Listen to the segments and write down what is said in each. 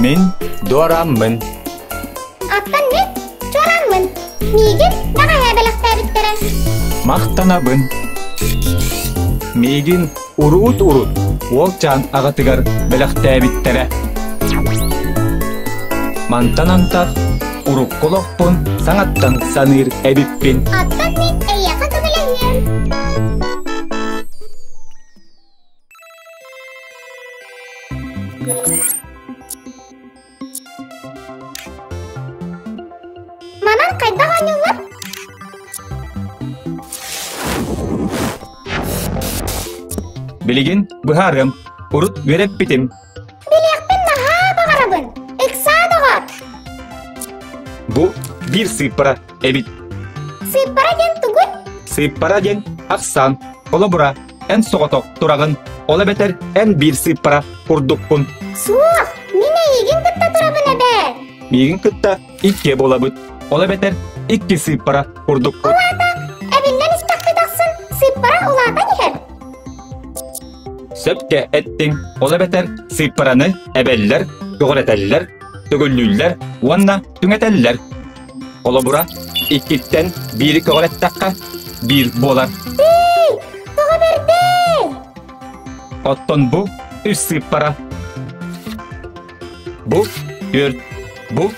Мин дуорааммын. Оттон мин чуорааммын. Миигин бэҕэһээ бэлэхтээбиттэрэ. Махтанабын. Миигин уруут-урут уолчаан аҕатыгар бэлэхтээбиттэрэ. Мантан антах урукку олохпун саҥаттан саныыр эбиппин. Оттон мин эйиэхэ көмөлөһүөм. Манан хайдах оонньууллар? Билигин быһаарыам. Урут үөрэппитим. Билиэхпин наһаа баҕарабын. Ыксаа доҕор. Бу биир сыыппара эбит. Сыыппара диэн тугуй? Сыыппара диэн ахсаан. Холобура, эн соҕотох тураҕын, ол эбэтэр эн биир сыыппара курдуккун. Суох, мин эйигин кытта турабын эбээ. Миигин кытта иккиэ буолабыт, ол эбэтэр икки сыыппара курдукпут. Ол аата, эбиллэн истэхпит ахсын сыыппара улаатан иһэр. Сөпкө эттиҥ, ол эбэтэр сыыппараны эбэллэр, көҕүрэтэллэр, төгүллүүллэр уонна түҥэтэллэр. Холобура, иккиттэн биири көҕүрэттэххэ, биир буолар. Тыый, тоҕо бэрдэй! Оттон бу үс сыыппара. Бу түөрт, бу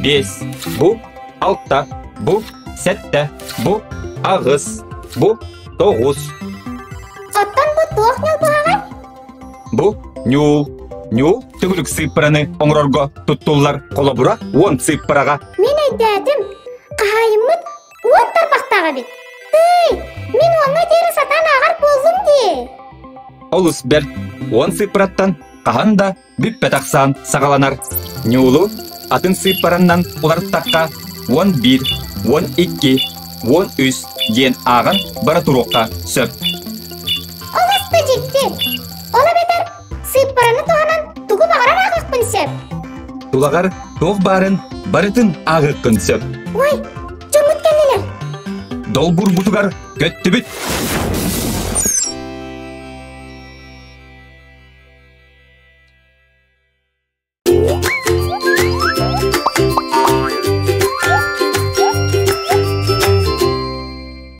биэс, бу алта, бу сэттэ, бу аҕыс, бу тоҕус. Оттон бу туох ньылбыһаҕай? Бу ньуул. Ньуул төгүрүк сыыппараны оҥорорго туттуллар холобура уон сыыппараҕа. Мин өйдөөтүм. Хаһаайыммыт уон тарбахтаах эбит. Тыый, мин уоҥҥа диэри сатаан ааҕар буоллум дии. Олус бэрт. Уон сыыппараттан хаһан да бүппэт ахсаан саҕаланар. Ньуулу атын сыыппараннан уларыттахха 11, 12, 13 диэн ааҕан бара туруохха сөп. Олус да дьикти. Ол эбэтэр сыыппараны туһанан тугу баҕарар ааҕыахпын сөп. Тулаҕар туох баарын барытын ааҕыаххын сөп. Ой, дьоммут кэллилэр. Долгурбутугар көттүбүт.